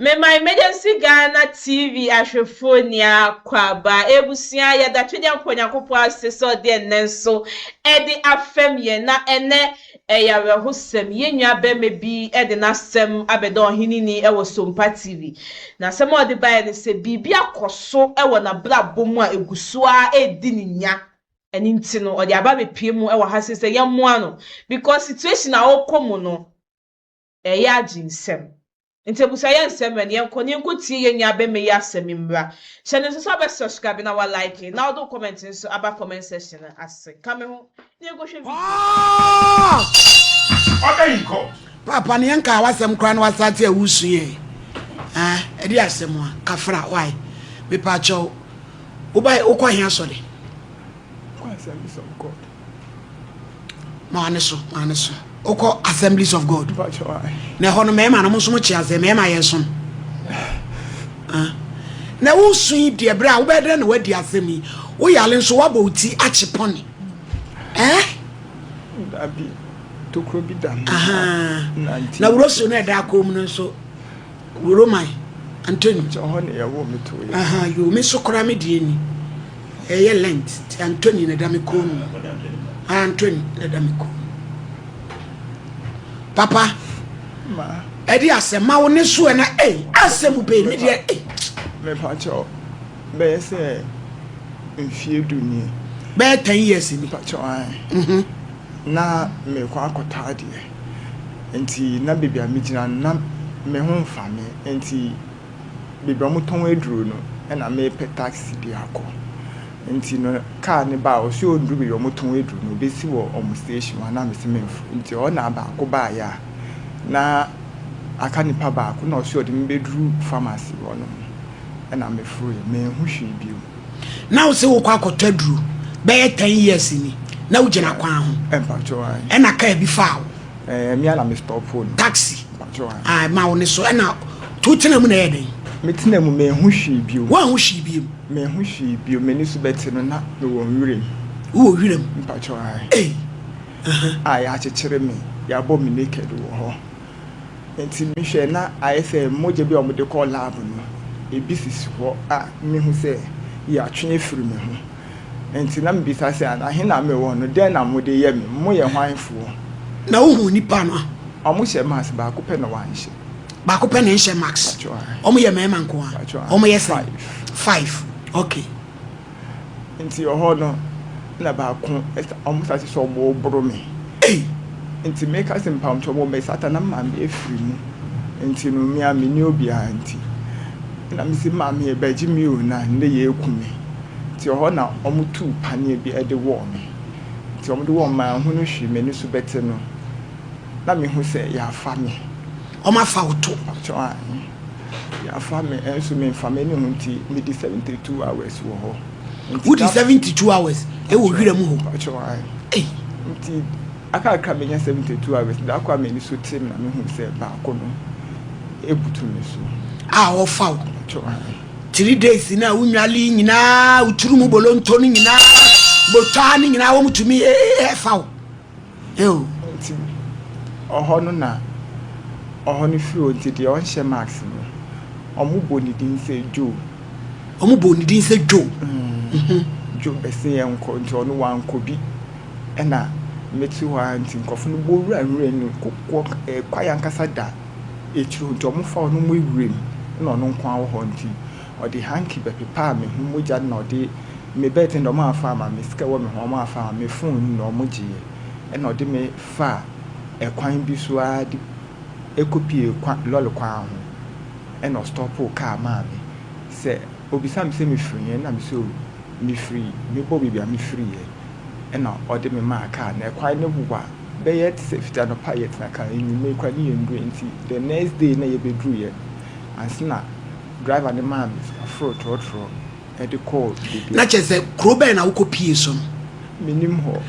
Mema Emergency Ghana TV ahwɛfoɔ nyinaa akwaaba. Ebusua, yɛda Twedeɛ Mpo Onyankopɔn ase sɛ ɔde ɛnnɛ nso ɛde afɛm yɛn, na ɛnɛ ɛyɛ awerɛhosɛm. Yɛn nua bɛrima bi ɛde n'asɛm abɛda ɔheneni ɛwɔ Sompa TV. Na asɛm a ɔde baeɛ no sɛ biribi akɔ so ɛwɔ n'abrabɔ mu a egu so a ɛredi ne nya. Ɛno nti no, ɔde aba abɛpue mu ɛwɔ ha sɛ yɛmmoa no because situation a ɔrekɔ mu no, ɛyɛ agye nsɛm. Nti abusua, yɛ nsɛm mɛ yɛnkɔ ne yɛnkɔ tie yɛn nua bɛrima yi asɛm mmra. Hyɛ ne nso sɛ ɔbɛ subscribe na wa like na ɔde comment nso aba comment section ase. Ka me ho ne yɛnkɔhwɛ video. Order in court. Papa ne yɛnka wasɛm koraa na wasate a wosu yɛ ɛde asɛm a kafra wae. Mepakyɛw, woba wokɔ he asɔre? Assemblies of God. Ma wane so, ma wane so. Wokɔ Assemblies of God? Mpakyɛw. Na ɛhɔ no, mmarima no mo nso mo kye asɛ mmarima yɛ som. Ah. Na wosu yi deɛ, berɛ a wobɛyɛ dɛn na woadi asɛm yi? Woyale nso woabɔ wo ti akye pɔne eh? Dabi, tokuro bi da mu. Aha. Na nti. Na wurosuo no ɛda akɔn mu no nso, Roman Antony. Nkyɛn hɔ na yɛwɔ me to yɛ. Aha, yo, me nso koraa me deɛ ni ɛyɛ lent nti Antony na ɛda me kɔn mu. Ah, Antony na ɛda me kɔn mu. Papa. Ma. Ɛde asɛm ma wo ne so ɛna ei, asɛm bɛyi me deɛ ei. Mepakyɛw, bɛyɛ sɛ mfie 10 nie. Bɛyɛ 10 years ni? Mpakyɛw ae. Na mekɔ akɔtɔ adeɛ. Nti na baabi a megyina no, na me ho mfa me, nti baabi a wɔtɔn aduro no ɛna mepɛ taxi de akɔ. Nti no, kaa ne ba a ɔsi ɔnduru baabi a wɔtɔn aduro no, obɛsi wɔ ɔmo station hɔ na mesi memfo. Nti ɔna baako baeɛ a na aka nipa baako na ɔsi ɔde me bɛduru pharmacy hɔ nom, ɛna meforoeɛ, menhu hwee bio. Na wo sɛ wokɔ akɔtɔ aduro bɛyɛ 10 years ni, na wogyina kwan ho? Mpakyɛw ae. Ɛna kaa bi faa wo? Ɛɛ, mia na me stop no. Taxi? Mpakyɛw ae. Ah, ma wo ne so, ɛna to tena mu na ɛyɛ dɛn? Metena mu, menhu hwee bio. Woanhu hwee bio? Menhu hwee bio. M'ani so bɛte no na mewɔ nwuram. Wowɔ wiram? Mpakyɛw ae. Ei. A yɛakyekyere me, yɛabɔ me naked wɔ hɔ. Nti mehwɛ na ayɛ sɛ mogya bi a wɔde kɔ lab no ebi sisi hɔ a mehu sɛ yɛatwe afiri me ho. Nti na mebisa sɛ, anahe na mewɔ no, dɛn na mode yɛ me? Moyɛ hwanfoɔ? Na wohu nipa no? A ɔmo hyɛ mask, baako pɛ na wanhyɛ. Baako pɛ na ɛnhyɛ mask? Mpakyɛw ae. Ɔmo yɛ mmarima nko a? Mpakyɛw ae. Ɔmo yɛ sɛn? Five. Five, okay. Nti ɔhɔ no na baako ɔmo start sɛ ɔmo boro me. Ei. Nti meka sɛ mpamkyɛ ɔmo mɛsata na maame efiri mu. Nti no, me a menni obiara, nti na mesi maame yɛ bɛgye mi o, na ne yɛ eku me. Nti ɔhɔ na ɔmo tuu paneɛ bi ɛde wɔɔ me. Nti ɔmo de wɔɔ me, maa ho no hwee. M'ani so bɛte no na mehu sɛ yɛafa me. Ɔmo afa wo to? Mpakyɛw ae, yɛafa me, ɛnso memfa m'ani ho. Nti medi 72 hours wɔ hɔ. Nti Wodi 72 hours ɛwɔ wira mu hɔ? Mpakyɛw ae. Ei. Nti akakra menya 72 hours da kɔ a, m'ani so te me na mehu sɛ baako no ebutu me so. A ɔfa wo? Mpakyɛw ae. 3 days na wonwale nyinaa, woturu mu bolonto no nyinaa, botwaa no nyinaa, wɔn tumi ɛfa wo eo? Nti ɔhɔ no na ɔhɔ no firi hɔ. Nti deɛ ɔnhyɛ mask no, ɔmo bɔ ne din sɛ Joe. Ɔmo bɔ ne din sɛ Joe? Joe bɛsi yɛn nkɔ. Nti ɔno wankɔ bi, ɛna mete hɔ a, nti nkurɔfo no bɔ wura nwura no kokoɔ kwae ankasa da akyire hɔ. Nti ɔmo fa ɔno mo ewura mu, ɛna ɔno nko ara wɔ hɔ. Nti ɔde hanky bɛpepaa me ho mogya no, na ɔde me belt no de, ɔmo amfa ama me, sika wɔ me ho ɔmo amfa ama me, phone no na ɔmo gyeeɛ, ɛna ɔde me fa ɛkwan bi so ara de ekopie kwan lɔre kwan ho, ɛna ɔstop kaa maa me sɛ obisa me sɛ mefiri yɛn, na me sɛ o, mefiri mebɔ baabi a mefiri yɛ, ɛna ɔde me maa kaa. Na ɛkwan no wa bɛyɛ te sɛ fiti anɔpa a yɛtena kaa, enyimire koraa ne yɛn duru. Nti the next day na yɛbɛduru yɛ ansa na driver ne maa me aforo trɔtrɔ ɛde kɔɔ baabi. Na kyerɛ sɛ kuro bɛn na wokɔ pie so no? Menim hɔ.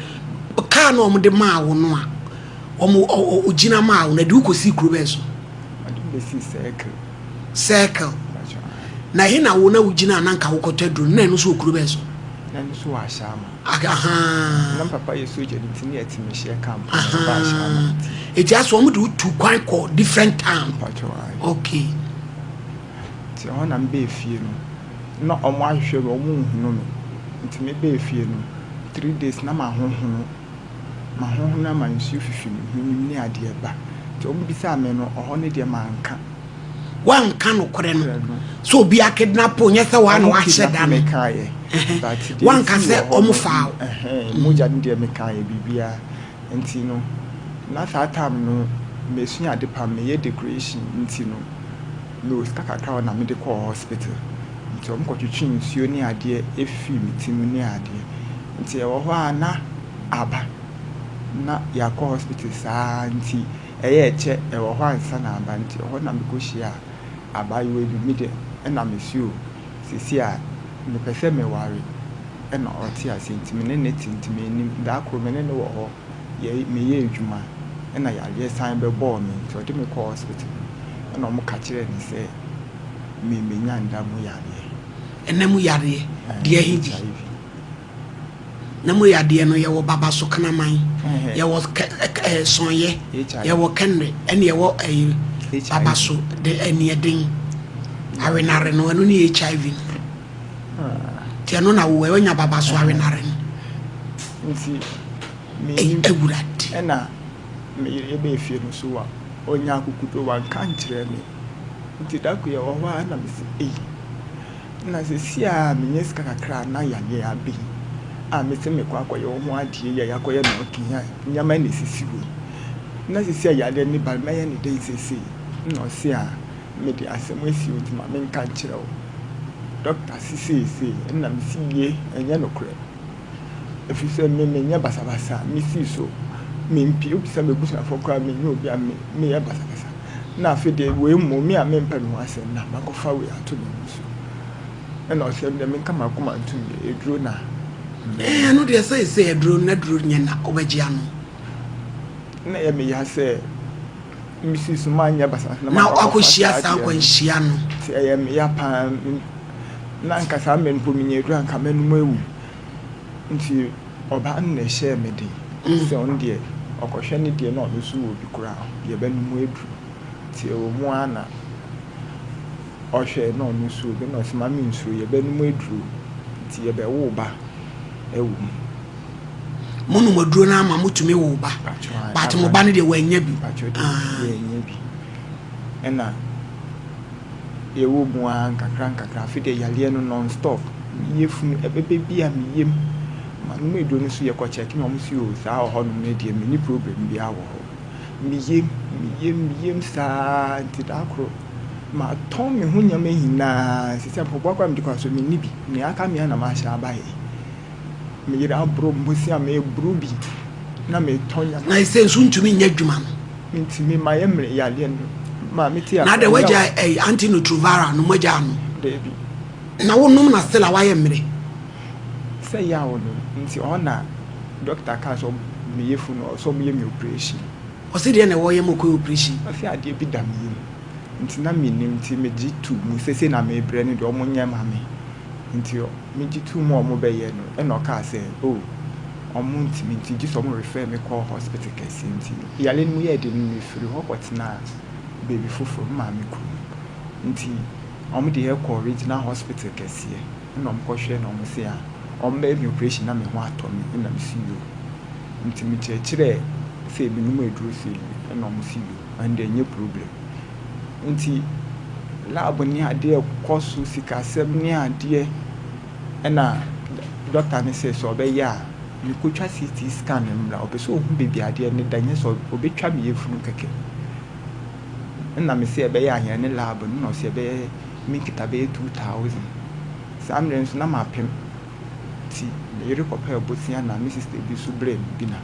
Kaa na ɔmo de maa wo no a ɔmo ɔgyina maa wo no, ɛde wokɔsii kuro bɛn so? Ɔde me bɛsi Circle. Circle. Na ɛhe na wo na wogyina na nka wokɔtɔ aduro no, na ɛno nso wɔ kuro bɛn so? Na ɛno nso wɔ Ahyɛama. Aha. Na papa yɛ soja no, nti ne yɛte me hyɛ camp na ɛba Ahyɛama nti. Eti asɛ ɔmo de wotu kwan kɔ different town? Mpakyɛw ae. Okay. Nti ɛhɔ na mebɛɛ fie no, na ɔmo ahwehwɛ me, ɔmo nhunu me. Nti mebɛɛ fie no, 3 days na mahohono. Mahohono ama nsuo fifi me hwenem ne adeɛ ba. Nti ɔmo bisaa me no, ɔhɔ no deɛ manka. Woanka nokorɛ no sɛ obi akidnap wo, nyɛ sɛ woa na Ɔmo wahyɛ kidnap da no. me kaeɛ. But deɛ Woanka esii sɛ wɔ hɔ ɔmo no, faa wo. ɛhɛn, mogya no deɛ mekaeɛ biribiara. Nti no, na saa time no, mesua ade pam, meyɛ decoration nti no, mewɔ sika kakra wɔ na mede kɔɔ hospital. Nti ɔmo kɔtwetwe nsuo ne adeɛ efiri me ti mu ne adeɛ. Nti ɛwɔ hɔ a na aba na yɛakɔ hospital saa nti ɛyɛ ɛkyɛ ɛwɔ hɔ ansa na aba. Nti ɛhɔ na mekɔhyia abaayewa bi, me deɛ ɛna mesi o, seesei a mepɛ sɛ meware, ɛna ɔte aseɛ nti me ne no te nti mennim. Da koro me ne no wɔ hɔ, yɛ meyɛ adwuma ɛna yareɛ san bɛbɔɔ me nti ɔde me kɔɔ hospital no ɛna ɔmo ka kyerɛɛ no sɛ me menya nda mu yareɛ. Ɛnɛ mu yareɛ deɛ he bi? HIV. Na mu yadeɛ no, yɛwɔ babaso kraman, yɛwɔ sɔnyɛ, yɛwɔ kɛnre, ɛne yɛwɔ ɛyi babaso de ɛniɛden awenare no, ɛno ne HIV no. Nti ɛno na wowɔ, ɛwɔ babaso awenare no. Nti menim. Awurade. Ɛna meyere yɛbɛɛ fie no so a ɔnya akokoduro wanka nkyerɛ me. Nti da ko yɛwɔ hɔ a na mese ei, na seesei a menya sika kakra a na yareɛ aba yi a mese mekɔ akɔyɛ wo ho adeɛ yi a yɛakɔyɛ me okay a nneɛma na esisi hɔ yi. Na seesei a yareɛ no ba no mɛyɛ ne dɛn seesei? Na ɔse a mede asɛm asi wo nti ma menka nkyerɛ wo. Doctor se seesei, ɛna mese ye, ɛnyɛ nokorɛ. Ɛfiri sɛ me menyɛ basabasa, mesii so mempie, wobisa m'abusuafoɔ koraa menyɛ obi a meyɛ basabasa. Na afei deɛ wei mmom me a mempɛ me ho asɛm na makɔfa wei ato me ho so. Ɛna ɔsɛ deɛ menka m'akoma ntom deɛ aduro na. Ɛno deɛ sɛ sɛ aduro na aduro nyɛ na wobɛgye ano. Na ɛyɛ me ya sɛ mesii so manyɛ basabasa na wakɔhyia saa akwanhyia no. Nti ɛyɛ me ya paa, na nka saa mmerɛ no mpo menya aduro a nka mɛnom awu. Nti ɔbaa no na ɛhyɛɛ me den sɛ ɔno deɛ ɔkɔhwɛ ne deɛ na ɔno nso wɔ bi koraa yɛbɛnom aduro. Nti ɛwɔ mu ara na ɔhwɛɛ na ɔno nso wɔ bi na ɔsɛ ma mensuro, yɛbɛnom aduro nti yɛbɛwo ba ɛwɔ mu. Monom aduro no ama motumi wo ba, but mo ba no deɛ wannya bi. Mpakyɛw deɛ yɛannya bi. Ɛna yɛwɔ mu ara nkakra nkakra, afei deɛ yareɛ no non stop. Me yafunu ɛbɛba bi a me yam. Manom aduro no nso yɛkɔ check na wɔn se o saa wɔ hɔnom no deɛ menni problem biara wɔ hɔ. Me yam, me yam, me yam saa nti da koro matɔn me ho nneɛma nyinaa seesei mpaboa koraa a mede kɔ asɔre menni bi. Nea aka me ara na mahyɛ aba yi. Me yere aboro bosea meboro bi na metɔn nneɛma. Na ɛsɛ nso ntumi nyɛ adwuma no. Mentumi mayɛ mmerɛ yareɛ no ma mete Na de wagya ɛyi antiretroviral no mogya ano. Daabi. Na wonom na still a wayɛ mmerɛ. Sɛ yaw no nti ɔhɔ na doctor kaa sɛ me yafunu no ɔsɛ ɔmo yɛ me operation. Ɔse deɛ na ɛwɔ yam ɔkɔyɛ operation. Ɔse adeɛ bi da me yam nti na mennim nti megye too mu sɛsei na mebrɛ no deɛ ɔmo nyɛ ma me nti megye too mu a ɔmo bɛyɛ no ɛna ɔkaa sɛ oh ɔmo ntumi nti gye sɛ ɔmo refer me kɔ hospital kɛseɛ nti yare no mu yɛɛ den no mefiri hɔ kɔtenaa baabi foforɔ me maame kurom nti ɔmo de yɛ kɔɔ regional hospital kɛseɛ ɛna ɔmo kɔhwɛ na ɔmo se a ɔmo bɛyɛ me operation na me ho atɔ me ɛna me si yoo nti mekyerɛkyerɛɛ sɛ ebinom aduro sei ɛna ɔmo si yoo ɛno deɛ ɛnyɛ problem nti lab ne adeɛ kɔ so sikasɛm ne adeɛ ɛna doctor no sɛ sɛ ɔbɛyɛ a mekɔtwa CT scan mmra, ɔpɛ sɛ ɔhu baabi adeɛ no da, nyɛ sɛ ɔbɛtwa me yafunu kɛkɛ. Ɛna me sɛ ɛbɛyɛ ahe ne lab no, na ɔsɛ ɛbɛyɛ me nkita bɛyɛ 2000. Saa mmerɛ nso na mapem nti me yere kɔpɛɛ bosea na me sister bi nso brɛɛ me bi na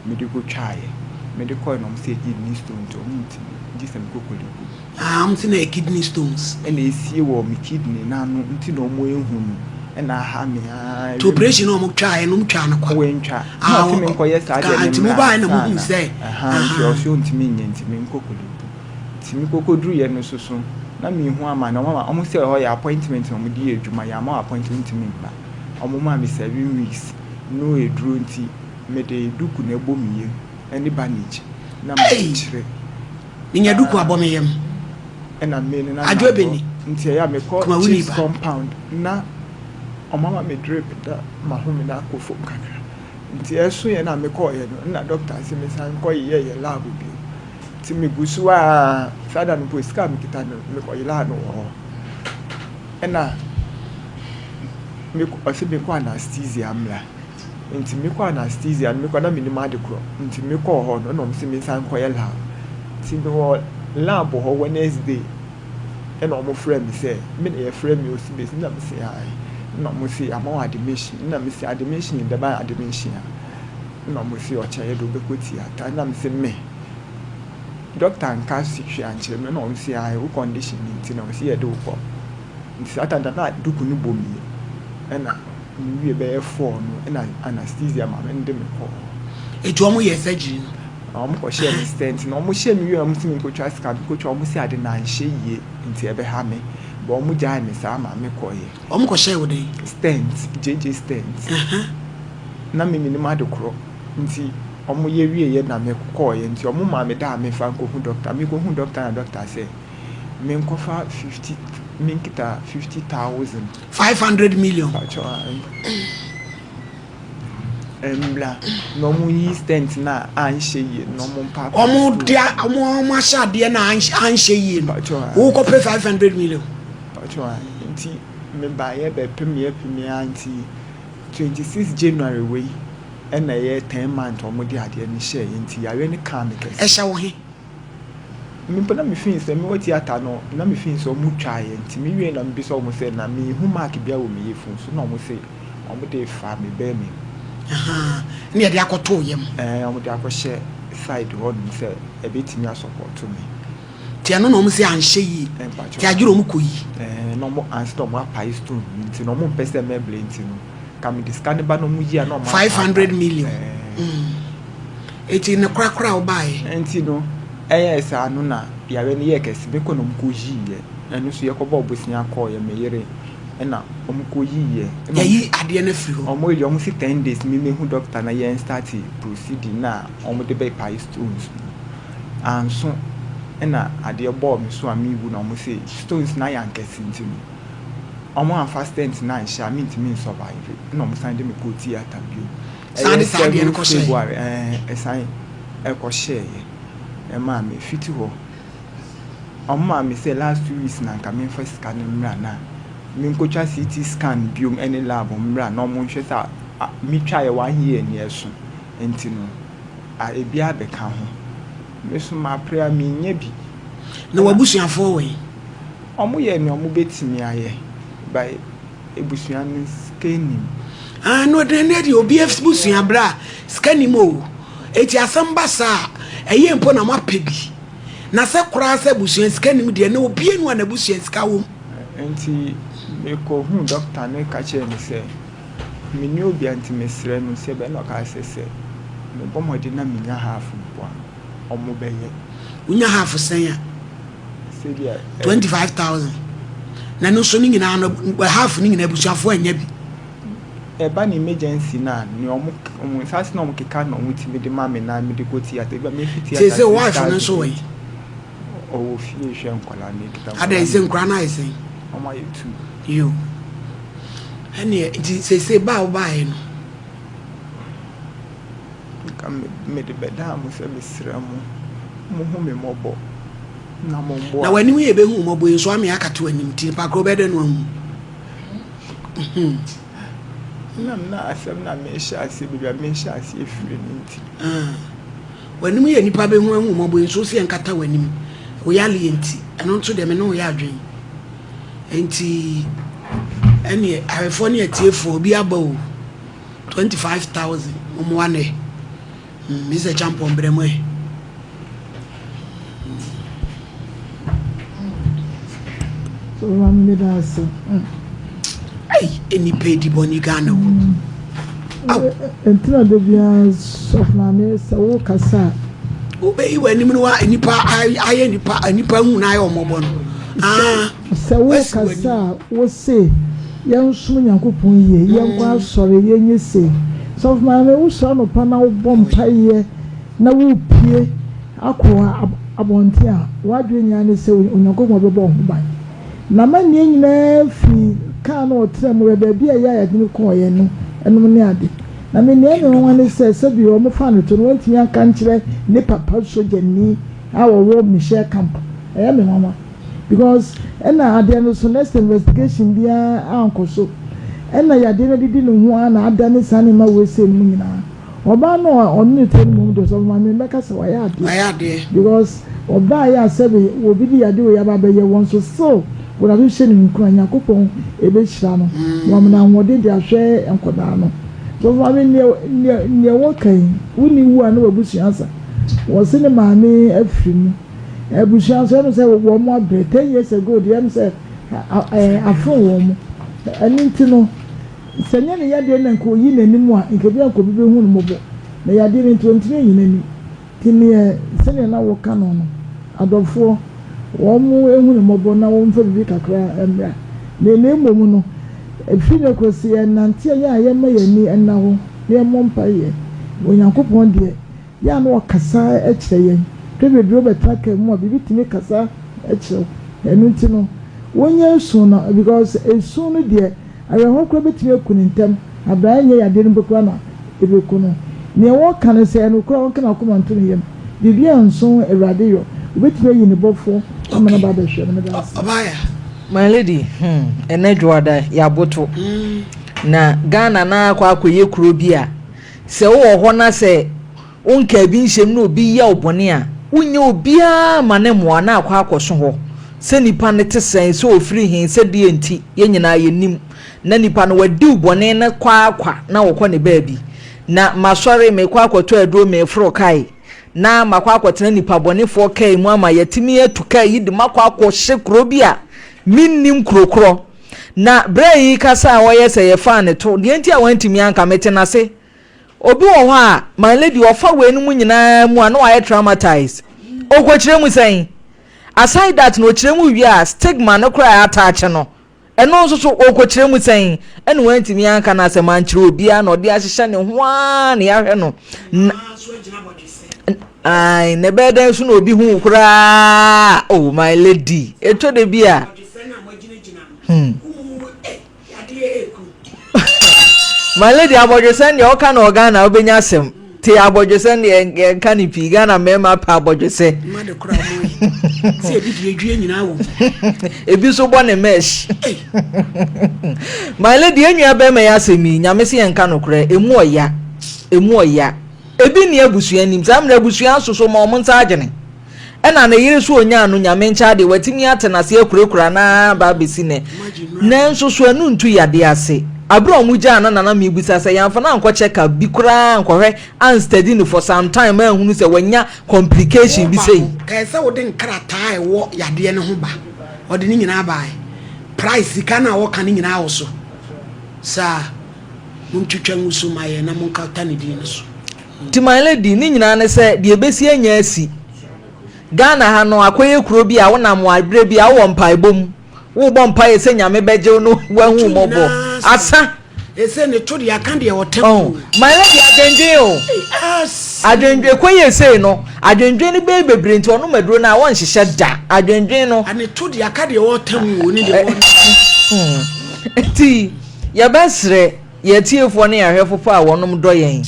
mede kɔtwaeɛ. Mede kɔɛ na ɔmo sɛ kidney stone nti ɔmo ntumi gye sɛ mekɔ Korle Bu. Ah, ɔmo sɛ na yɛ kidney stones. Ɛna esie wɔ me kidney n'ano nti na ɔmo ehu no ɛna aha me aa. Nti operation na ɔmo twaeɛ no ɔmo twaa no kwa. Wɔntwa. Na ɔse me nkɔyɛ saa deɛ ne Nti mo mmra baeɛ na mo ansa hu na. sɛ. Ɛhaa nti ɔse ɔntumi nyɛ nti me nkɔ Korle Bu. Nti me kɔkɔ duruiɛ no nso so na mehu amane ɔmo ama ɔmo sɛ ɛhɔ yɛ appointment na ɔmo de yɛ adwuma yɛama wo appointment wontumi mma. Ɔmo maa me 7 weeks no eduro nti mede duku na ɛbɔ me yam ɛne bandage na Ei! makyekyere. Menya duku abɔ me yam. Ɛna me no na Adwo mabɔ ebeni. Nti ɛyɛ a mekɔ Kumawuni chief's ba. compound na ɔmo ama me drip na mahome no akɔ fam kakra. Nti ɛso yɛ na mekɔɔyɛ no na doctor sɛ mesan nkɔ yɛyɛ lab bio. Nti megu so a saa da no mpo sika a mekita no mekɔyelaa no wɔ hɔ. Ɛna ɔsɛ mekɔ anesthesia mmra. Nti mekɔ anesthesia no mekɔ na menim ade korɔ. Nti mekɔɔ hɔ no ɛna ɔmo sɛ mensan nkɔyɛ lab. Nti mewɔ lab hɔ Wednesday ɛna ɔmo frɛ me sɛ me na yɛfrɛ me osi besi na me se ae. Na ɔmo se ama wɔ admission. Na me se admission dɛm admission a. Na ɔmo se ɔkyɛ yɛ de wobɛkɔ theatre. Na me se me doctor nka hwee ankyerɛ me na ɔmo se ae wo condition ni nti na ɔmo se yɛde wo kɔ. Nti saa time na duku no bɔ me ɛna mewie bɛyɛ 4 no ɛna anesthesia maame no de me kɔɔ hɔ. Eti ɔmo yɛ surgery no. Na ɔmo kɔhyɛɛ me stent na ɔmo hyɛ me wie a ɔmo se me nkotwa sika mekotwa ɔmo se ade na anhyɛ yie nti ɛbɛha me but ɔmo gyae me saa ma me kɔɔyɛ. Ɔmo kɔhyɛɛ wo den. Stent JJ stent. Na me menim ade korɔ nti ɔmo yɛ wie yɛ na me kɔɔyɛ nti ɔmo maa me da a mefa nkɔhu doctor. Mekɔhu doctor na doctor sɛ menkɔfa 50 menkita 50,000. 500 million. Pakyɛ mbla na ɔmo yi stent na anhyɛ yie na ɔmo mpa. Ɔmo de ɔmo ahyɛ adeɛ na anhyɛ yie no. Pakyɛ Wokɔpɛ 500 million. Pakyɛ nti mebaayɛ bɛpem yɛ pem ya nti 26 January wei ɛna ɛyɛ 10 month ɔmo de adeɛ no hyɛɛ nti yareɛ no kaa me kɛse. Ɛhyɛ wo he. Mpo na mefii sɛ mewɔ theatre no na mefii sɛ ɔmo twaeɛ nti mewie na mebisa ɔmo sɛ na mehu mark bia wɔ me yafunu so na ɔmo sɛ ɔmo de fa me bɛɛ me mu. Ne yɛde akɔtoo yam. Ɛɛ ɔmo de akɔhyɛ side hɔ nom sɛ ɛbɛtumi asupporto me. Nti ɛno na ɔmo sɛ anhyɛ yie. Mpakyɛ. Nti agyere ɔmo kɔ yi. Ɛɛ na ɔmo ansa na ɔmo apae stone no nti na ɔmo mpɛ sɛ mɛbrɛ nti no ka me de sika ne ba na ɔmo yi a na ɔmo 500 million. Ɛɛ Eti ne korakora a wobaeɛ. Nti no ɛyɛ saa no na yare no yɛ kɛse mekɔ na ɔmo kɔ yiiɛ ɛno nso yɛkɔbɔ ɔbosia kɔɔyɛ me yere ɛna ɔmo kɔ yiiɛ. Yɛyi adeɛ no afiri hɔ. Ɔmo yi ɔmo si 10 days mi mehu doctor na yɛn start proceeding na ɔmo de bɛpae stones no anso ɛna adeɛ bɔɔ me so a mewu na ɔmo se stones na ayɛ ankɛse nti no ɔmo amfa stent na anhyɛ a mentumi nsurvive ɛna ɔmo san de me kɔɔ theatre bio. San de saa adeɛ no kɔhyɛɛ. February ɛɛ ɛsan ɛkɔhyɛeɛ ɛmaa me fiti hɔ ɔmo maa me sɛ last 2 weeks na nka memfa sika no mmra na menkotwa CT scan biom ɛne lab mmra na ɔmo nhwɛ sɛ metwa yɛ one year ni ɛso nti no a ebi abɛka ho me so mapere a menya bi. Na w'abusuafoɔ wɔ yi. Ɔmo yɛ nea ɔmo bɛtumi ayɛ by ebusua no sika nim. Ah no de ne de obi abusua bra sika nim o. Eti asɛm ba saa ɛyɛ mpo na moapɛ bi. Na sɛ koraa sɛ abusua sika nim deɛ na obi anu a n'abusua sika wɔ mu. Nti mekɔhuu doctor no ka kyerɛɛ no sɛ menni obi a nti mesrɛ no sɛ bɛn na ɔka sɛ mebɔ mmɔden na menya half mpo a ɔmo bɛyɛ. Wonya half sɛn a? Sɛdeɛ 25,000. Na no nso ne nyinaa no half ne nyinaa abusuafoɔ anya bi. Ɛba ne emergency na nea ɔmo ɔmo nsa ase na ɔmo keka na ɔmo tumi de ma me na mede kɔ theatre ebi a mefi theatre. Sɛ wife no nso wɔ yi. Ɔwɔ fie hwɛ nkwadaa no ekita nkwadaa. Adan sɛ nkwadaa no ayɛ sɛn? Ɔmo ayɛ two. Yo. Ɛneɛ nti seesei ba a wobaeɛ no. Nka mede bɛdaa mo sɛ mesrɛ mo mo hu me mmɔbɔ na mo mboa. Na w'anim yɛ bɛhu mmɔbɔ yi nso ame akata w'anim nti nipa korɔ bɛdɛ no ahu. Nam na asɛm na mehyɛ aseɛ baabi a mehyɛ aseɛ firi no nti. W'anim yɛ nipa bɛhu ahu mmɔbɔ yi nso sɛ yɛnkata w'anim. Wo yaleɛ nti ɛno nso deɛ me ne wo yɛ adwene. Nti ɛneɛ ahwɛfoɔ ne atiefoɔ obi aba o 25,000 mmoa nɛ. Mr. Champon brɛ mu ɛ. So maame mi da ase. Ei, nipa edi bɔne Ghana o. Aw. Ntina de biara sɔfo maame sɛ wo kasa a. Wobɛyi w'anim no wa nipa ayɛ nipa nipa hu na ayɛ ɔmɔbɔ no. Ah. Sɛ wo kasa a wo se yɛnsom Nyankopɔn yie, yɛnkɔ asɔre, yɛnyɛ se. Sɔfo maame wo sɔre anɔpa na wobɔ mpaeɛ na wopie akɔ abɔnten a w'adwene nyinaa ne sɛ Onyankopɔn bɛbɔ wo ho ban. N'amanneɛ nyinaa firi kaa no a ɔtena mu, baabi a ɛyɛ a yɛde no kɔeɛ no nom ne ade. Na me nea ɛyɛ me nwanwa ne sɛ, sɛbi wɔfaa no to no, wantumi anka ankyerɛ ne papa sogyani a ɔwɔ Michel camp. Ɛyɛ me nwanwa because ɛna adeɛ no so next investigation biara ankɔ so. Ɛna yadeɛ no adidi ne ho ara na adane saa nneɛma wei sei nom nyinaa. Ɔbaa no a ɔne no te no mmom deɛ ɔsɔfo maame mɛka sɛ wayɛ adeɛ because ɔbaa yɛ a sɛbe obi de yadeɛ wei aba abɛyɛ wɔn so still wɔda so hyɛ no nkuran Nyankopɔn ɛbɛhyira no na wama no ahoɔden de ahwɛ nkɔdaa no. Sɔfo maame neɛ neɛ neɛ wɔka yi wonni wu a na w'abusua asa wɔse ne maame afiri mu abusua nso ɛm sɛ wɔn abrɛ 10 years ago deɛ ɛm sɛ afono wɔn ɛno nti no Sɛ ɛnyɛ ne yadeɛ na nka ɔyi n'anim a, nka ebia nka obi bɛhu no mmɔbɔ. Na yadeɛ no nti, ɔntumi nyi n'anim. Nti neɛ sɛdeɛ na woka no no, adɔfoɔ, wɔn hu no mmɔbɔ na wɔmfa biribi kakra mmra. Na na mmom no, ɛfiri nnɛ kɔ, sɛ yɛnante a, yɛ a yɛmma yɛn ani nna hɔ na yɛmmɔ mpaeɛ. Onyankopɔn deɛ, yɛ a na ɔkasa kyerɛ yɛn. Berɛ bebree wobɛtena kaa mu a, biribi tumi kasa kyerɛ wo. Ɛno nti no, wonyɛ esu no, because esu no deɛ, Awerɛhow koraa betumi aku no ntɛm, bere a ɛnyɛ yadeɛ no mpo koraa na ebeku no. Nea wɔka ne sɛ, ɛyɛ nokorɛ a ɔnka n'akoma nto ne yam. Biribi anso Awurade yɔ. Obetumi ayi ne bɔfoɔ ama no aba abɛhwɛ no. Meda ase. My lady, hmm, ɛnɛ dwoada yɛaboto. Na Ghana no akɔ akɔyɛ kuro bi a, sɛ wowɔ hɔ na sɛ Wonkaa bi nhyɛm na obi yɛ wo bɔne a, wonyɛ obiara mma no mmoa na akɔ akɔso hɔ. Sɛ nipa no te sɛn, sɛ ofiri he, sɛ deɛ nti, yɛn nyinaa yɛnnim. Na nipa no wadi wo bɔne no kwa ara kwa na ɔkɔ ne baabi. Na masɔre, meekɔ akɔtɔ aduro, meeforo kae, na makɔ akɔtena nipa bɔnefoɔ kaa mu ama yɛatumi atu kaa yi de makɔ akɔhyɛ kuro bi a mennim kuro korɔ. Na berɛ yi kasa a ɔyɛ sɛ yɛfaa ne to, deɛ nti a wantumi anka, mete n'ase. Obi wɔ hɔ a, my lady, ɔfa weinom nyinaa mu a na wayɛ traumatized. Ɔkɔkyerɛ mu sɛn? Aside that no, ɔkyerɛ mu wie a, stigma no koraa a attach no, ɛno nso so, ɔkɔkyerɛ mu sɛn? Ɛna wantumi anka n'asɛm ankyerɛ obiara na ɔde ahyehyɛ ne ho ara na yɛahwɛ no. Na, ae, na ɛbɛyɛ dɛn so na obi hu wo koraa? Oh, my lady, ɛtɔ da bi a. Hmm. My lady abɔdwesɛn deɛ ɔka no wɔ Ghana wobɛnya asɛm te abɔdwesɛn deɛ yɛnka no pii Ghana mmarima pɛ abɔdwesɛ ebi nso bɔ ne mesh my lady yɛn nua bɛrima yi asɛm yi nyame se yɛnka nokorɛ emu ɔya emu ɔya ebi nni abusua nim saa mmerɛ abusua nso so ma wɔn nsa adwene Ɛna ne yere so onyaa no Nyame nkyɛ adeɛ watumi atena ase akurakura no ara aba abɛsi nɛ. Nanso so ɛno ntu yadeɛ ase? Aberɛ a wɔn gyaa no na na mebisa sɛ yɛamfa no ankɔ check up bi koraa ankɔhwɛ anstudy no for some time anhunu sɛ wanya complication bi sei. Ɛyɛ sɛ wode nkrataa a ɛwɔ yadeɛ no ho ba. Ɔde ne nyinaa baeɛ. Price, sika no a wɔka no nyinaa wɔ so. Saa. Montwitwa ngu so ma yɛn na monkata ne din no so. Nti my lady, ne nyinaa ne sɛ deɛ ɛbɛsi anya asi. Ghana ha no akɔyɛ kuro bi a wonam a berɛ bi a wowɔ mpaebɔ mu, worebɔ mpaeɛ sɛ Nyame bɛgye wo no wahu wo mmɔbɔ. Asa. Ese ne to deɛ aka deɛ ɔtɛm o. My lady adwendwen o. Adwendwen ɛkɔyɛ sei no adwendwen no bɛyɛ bebree nti ɔnom aduro no a ɔnhyehyɛ da adwendwen no. Ne to deɛ aka deɛ ɔtɛm o ne deɛ ɔtɛm. Nti yɛbɛsrɛ. Yɛn atiefoɔ ne yɛn ahwɛfo pa a wɔnom dɔ yɛn.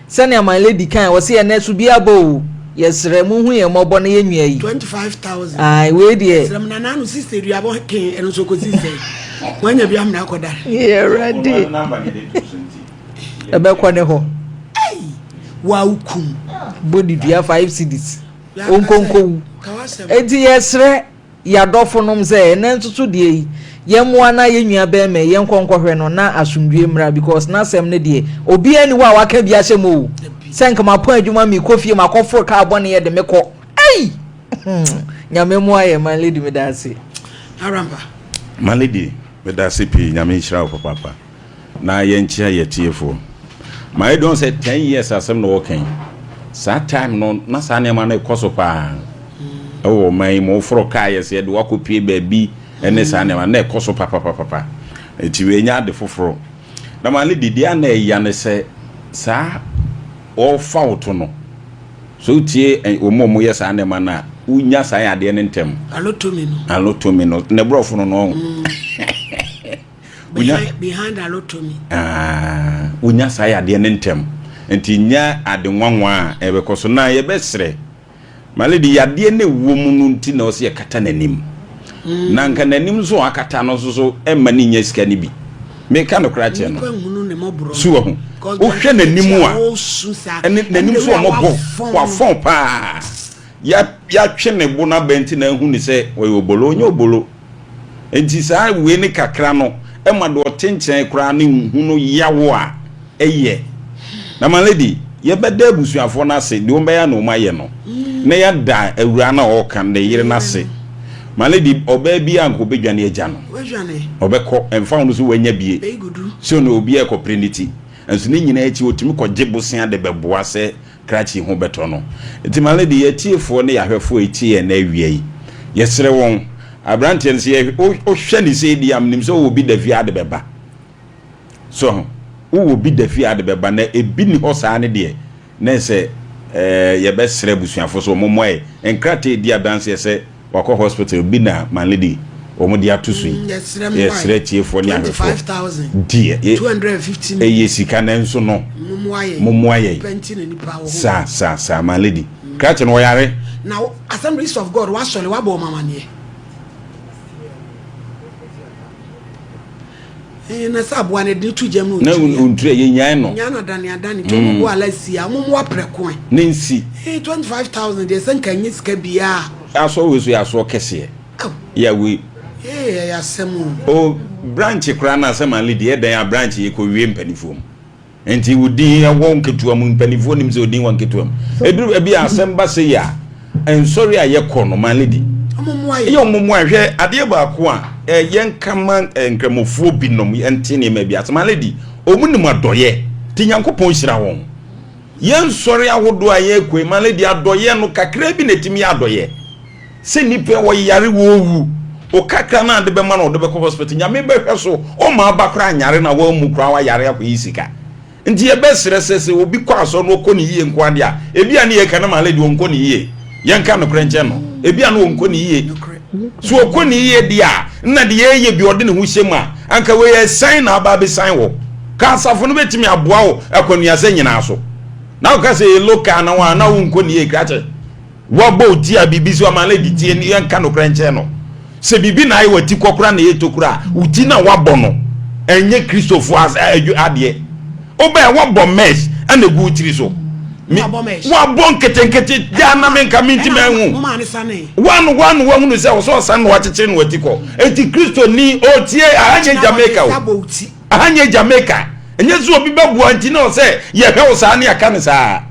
Sɛnea my lady kae, ɔse ɛnɛ so bi aba o, yɛsrɛ monhu yɛn mmɔbɔ na yɛnwia yi. 25,000. Ae, wei deɛ. Srɛ mo nana ano sister duabɔ kee ɛno nso kɔsi sɛn? Wanya bi amena akɔda. Yɛ Awurade. Ɛbɛkɔ ne hɔ. Ei, wa wokum. Bɔ ne dua 5 cedis. Onkonkowu. Enti yɛsrɛ. Y'adɔfonom sɛ ɛnɛ nso so deɛ yi yɛmmoa na yɛn nua bɛɛma yi yɛnkɔ nkɔhwɛ no na asomdwie mmra because n'asɛm no deɛ obiara nni hɔ a waka bi ahyɛ mu o sɛ nka mapɔn adwuma mekɔ fie makɔ foro kaa bɔne yɛ de me kɔ ei Nyame mmoa yɛn my lady meda ase. Arampa. My lady meda ase pii Nyame nhyira wo papaapa. Na yɛnkyea yɛ tiefoɔ. Mayɛ dɔn sɛ 10 years asɛm na wɔka yi. Saa time no na saa nneɛma no ɛkɔ so paa ɛwɔ ɔman yi mu. Woforo kaa yɛ sɛ yɛde wakɔpie baabi ɛne saa nneɛma na ɛkɔ so papapapapa. Nti wei nyɛ ade foforɔ. Na maame didi a na ɛya ne sɛ saa wɔfa wo to no. So wotie wɔn a wɔyɛ saa nneɛma no a. wonya saa yadeɛ no ntɛm. Alotomi no. Alotomi no, ne borɔfo no no. Behind, behind alotomi. Ah, wonya saa yadeɛ no ntɛm. Nti nya ade nwanwa a ɛbɛkɔ so na yɛbɛsrɛ. My lady, yadeɛ no ɛwɔ mu no nti na ɔsɛ yɛkata n'anim. Na nka n'anim nso a akata no nso so ɛmma ne nya sika no bi. Meka no koraa kyerɛ no. So wahu. Wohwɛ n'anim a, ɛne n'anim so ɔmɔbɔ, wafɔn paa. Yɛatwe ne bo no aba nti na ahu ne sɛ ɔyɛ obolo, ɔnyɛ obolo. Enti saa wei ne kakra no ma deɛ ɔte nkyɛn koraa no nhu no yaw a ɛyɛ. Na my lady, yɛbɛda abusuafoɔ no ase, deɛ wɔbɛyɛ a na wɔayɛ no, na yɛada awuraa no a ɔreka no, ne yere no ase. My lady, ɔbaa biara anka ɔbɛdwane agya no. Ɔbɛkɔ, ɛmfa ho no sɛ wanya bie, sɛ ɔne obiara rekɔpere ne ti. Nso ne nyinaa akyi, ɔtumi kɔgye bosea de bɛboa sɛ krakye ho bɛtɔ no. Nti my lady, yɛn atiefoɔ ne yɛn ahwɛfoɔ a ɛtie yɛn nnɛ awia yi, yɛsrɛ wɔn, aberanteɛ no sɛ yɛ, wohwɛ ne sei deɛ a, menim sɛ wowɔ bi da fie a de bɛba. So ho, wowɔ bi da fie a de bɛba, na ebi nni hɔ saa ne deɛ, na ɛsɛ ɛɛ yɛbɛsrɛ abusuafoɔ sɛ wɔn mmoa yɛn. Nkrataa ɛdi adanseɛ sɛ Wakɔ hospital bi na my lady wɔn de ato so yi. Yɛsrɛ atiefoɔ ne ahwɛfoɔ deɛ ɛyɛ sika nanso no mommoa yɛn saa saa saa my lady krakye no ɔyare. Na Assemblies of God wasɔre wabɔ wɔn amaneɛ. Eh, na sɛ aboa no de to gyam na ɔntiri a yɛnyae no. Nya no adane adane nti ɔmo boa ala si a ɔmo mmoa prɛko ɛ. Ne nsi. Eh, 25,000 deɛ sɛ nka nyɛ sika biaa. Asɔ wei so yɛ asoɔ kɛseɛ. Yɛ wei. Eh, ɛyɛ asɛm o. O branch koraa no asɛm ale deɛ ɛdɛn a branch yɛ kɔ wie mpanifoɔ mu. Nti wo din wɔ nketewa mu, mpanimfoɔ nim sɛ odin wɔ nketewa mu. Ɛduru baabi a asɛm ba sei a, nsɔre a yɛkɔ no, my lady, ɛyɛ wɔn mmoa. Hwɛ adeɛ baako a yɛnka ma nkramofoɔ binom yɛnte nneɛma bi ase. My lady, wɔn nim adɔyɛ, nti Nyankopɔn hyira wɔn. Yɛn nsɔre ahodoɔ a yɛkɔ yi, my lady, adɔyɛ no kakra bi na ɛtumi yɛ adɔyɛ. Sɛ nipa wɔyare wɔwu, wo kakra no a de bɛma no ɔde bɛkɔ hospital, Nyame bɛhwɛ so, ɔmma aba koraa nyare na wammu koraa wayare akɔyi sika. Nti yɛbɛsrɛ sɛ sɛ obi kɔ asɔre na ɔkɔ ne yie nko adeɛ a, ebi a ne yɛka no ma lady ɔnkɔ ne yie. Yɛnka nokorɛ nkyɛn no, ebi a ne ɔnkɔ ne yie. So ɔkɔ ne yie deɛ a, nna deɛ yɛyɛ bi ɔde ne ho hyɛ mu a, anka wei ɛsan na aba abɛsan wɔ. Ka asafo no bɛtumi aboa wo akwanuasɛ nyinaa so. Na woka sɛ yɛ local na wɔn a na wonkɔ ne yie krakye. Woabɔ wo ti a biribi so ama lady tie no yɛnka nokorɛ nkyerɛ no. Sɛ biribi na ayɛ w'ati kɔkora na ɛyɛ tokuro a, wo ti no a woabɔ no ɛnyɛ Kristofoɔ adeɛ. Wobɛɛ woabɔ mesh ɛna ɛgu wo tiri so. Woabɔ nketenkete gyaa na menka menti manhu. Woano woano woahunu sɛ ɔsɛ ɔsan na wakyekyere no w'ati kɔ. Enti Kristoni ɔtie aha nyɛ Jamaica o. Aha nyɛ Jamaica. Ɛnyɛ sɛ obi bɛboa nti na ɔsɛ yɛhwɛ wo saa ne yɛaka no saa.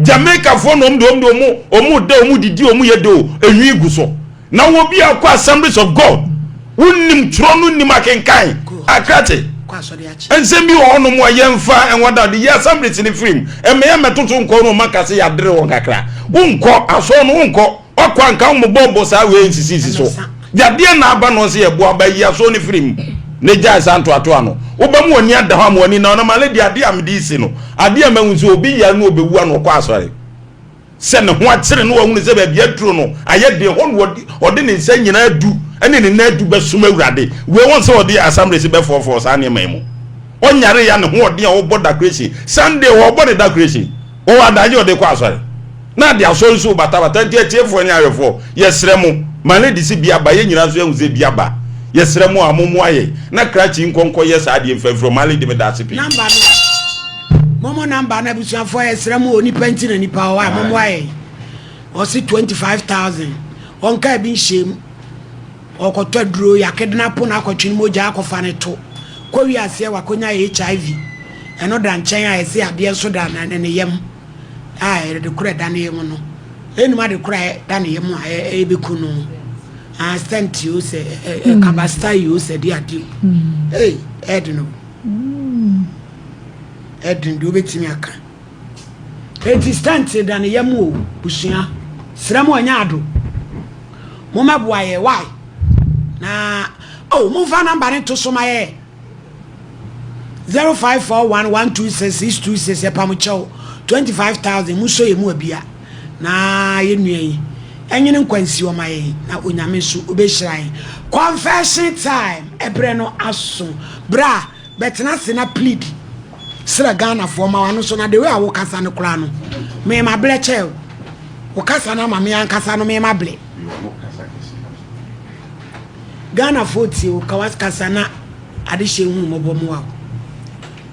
Jamaica foɔ na wɔn de wɔn de wɔn wɔn da wɔn didi wɔn yɛ de o enwi gu so na wɔ bi akɔ Assemblies of God wonim twerɛ no nim akenkan akrakye nsɛm bi wɔ hɔnom a yɛmfa nwada de yɛ Assemblies no firim ɛmɛ yɛ mɛtoto nkɔ no ɔma kase yɛadere wɔn kakra wonkɔ asɔr no wonkɔ wakɔ anka wɔn bɔɔbɔ saa wei nsisisi so yadeɛ na aba no sɛ yɛboa aba yi asɔr no firim ne gyae saa ntoatoa no wobɛmu w'ani ada hɔ ama w'ani na ɔnam ale deɛ adeɛ a mede si no Adeɛ a mahu sɛ obi yare na ɔbɛwu a na ɔkɔ asɔre sɛ ne ho akyere no wahunu sɛ baabi aduro no ayɛ den hɔ na ɔde ne nsa nyinaa du ne ne nan du bɛsom Awurade. Wei wɔn sɛ ɔde asamresi bɛfɔɔfɔɔ saa nneɛma yi mu. Ɔnyare ya ne ho ɔden a ɔbɔ decoration Sunday ɔbɔ ne decoration ɔwɔ adagye ɔde kɔ asɔre. Na ade asɔre nso batabata nti atiefoɔ ne ahwɛfoɔ yɛsrɛ mo ma lady se bi aba yɛn nyinaa nso yɛahu sɛ bi aba yɛsrɛ mo a mo moa yɛn na krakye nkɔ nkɔ yɛ saa adeɛ mfa mfiri hɔ ma lady meda ase pii. Number no momo number no abusuafoɔ yɛsrɛ mo onipa nti na nipa wɔ hɔ a momoa yɛn ɔse 25000 ɔnka bi nhyɛ mu ɔkɔtɔ aduro yɛakednapo no akɔtwe no mogya akɔfa no to kɔ wiaseɛ wakɔnya HIV ɛno da nkyɛn a yɛse adeɛ nso da ne yam a ade koro a ɛda ne yam no, ɛnum ade koro a ɛda ne yam a ɛbɛku no. Ah, stent o sɛ kabasta yi o sɛ de ade o. Ei, ɛde no. Ɛde deɛ wobɛtumi aka. Enti stent da ne yam o, busua. Srɛ mo ɛnyɛ ado. Mommɛboa yɛ, why? Na, oh, momfa namba no nto so ma yɛ. 0541 126 626 yɛpam kyɛw 25000 mu sɔ yɛ mu abia na yɛ nua yi Ɛnyene nkwa nsi hɔ ma yɛn na Onyame nso ɔbɛhyira yɛn. Confession time, ɛberɛ no aso. Bra, bɛtena ase na plead srɛ Ghanafoɔ ma w'ano so na the way a wokasa no koraa no, me mabrɛ kyɛɛ wo. Wo kasa no ama me ankasa no me mabrɛ. Ghanafoɔ tie wo, ka w'kasa na adehyeɛ hu mmɔbɔ mmoa wo.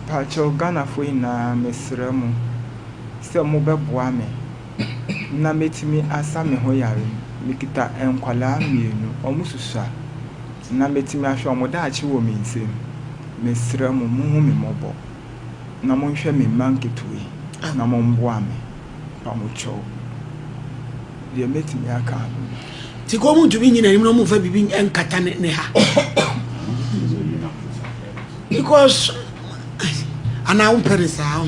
Pakyɛw Ghanafoɔ nyinaa mesrɛ mo sɛ mobɛboa me na mɛtumi asa me ho yare. Mekita nkwadaa mmienu, wɔn susua na mɛtumi ahwɛ wɔn daakye wɔ me nsam. Mesrɛ mo, monhu me mmɔbɔ na monhwɛ me mma nketewa yi na momboa me. Pamokyɛw, deɛ mɛtumi aka ano no. Nti ka ɔmo ntumi nyi n'anim na ɔmo nfa biribi nkata ne ne ha because anaa wompɛ ne saa ho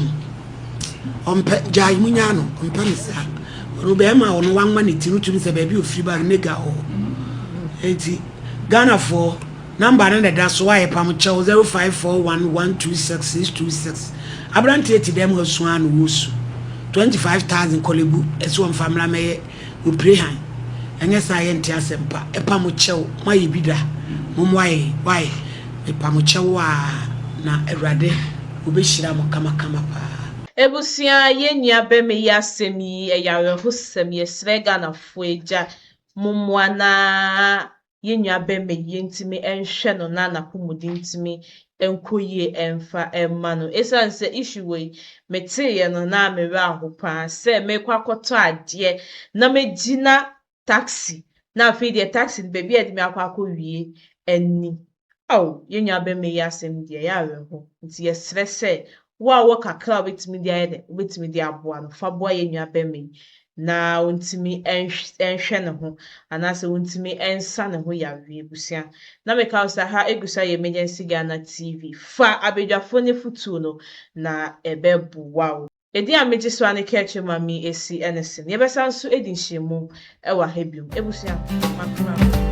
ɔmpɛ gyae mu nyaa no ɔmpɛ ne saa ɔno bɛrima ɔno wanwa ne ti no tumi sɛ baabi ofiri ba no nega hɔ nti Ghanafoɔ number no na ɛda so a yɛpam kyɛw 0541126626 aberanteɛ te dɛm ha su a na wɔsu 25000 kɔlebu ɛsɛ wɔmfa mmra mɛyɛ Opire hann. Ɛnyɛ saa a yɛnte asɛm pa. Ɛpa mo kyɛw, moayɛ bi da. Mommoa yɛn, wai? Mepa mo kyɛw aa, na Awurade ɔbɛhyira mo kamakama paa. Abusua yɛn nua bɛma yi asɛm yi ɛyɛ awerɛhosɛm yɛsrɛ Ghanafoɔ agya mommoa na yɛn nua bɛma yi yɛntumi nhwɛ no na n'apɔmuden ntumi nkɔ yie mfa mma no. Ɛsiane sɛ issue wei meteeɛ no na me werɛ aho paa sɛ merekɔ akɔtɔ adeɛ na magyina taxi na afei deɛ taxi no baabi a ɛde me akɔ akɔwie ani. Ao, yɛn nua bɛma yi asɛm deɛ ɛyɛ awerɛho. Nti yɛsrɛ sɛ wo a wowɔ kakra a wobɛtumi de ayɛ dɛ, wobɛtumi de aboa no, fa boa yɛn nua bɛma yi na ɔntumi nhwɛ ne ho anaasɛ ɔntumi nsa ne ho yareɛ. Abusua, na meka wo sɛ ha egu so ayɛ Emergency Ghana TV. Fa abadwafoɔ no afotuo no na ɛbɛboa wo. Edin a megye so ara ne Kɛkyɛ Mami Esi ne Sen. Yɛbɛsan nso adi nhyiamu wɔ ha biom. Abusua, makra mo.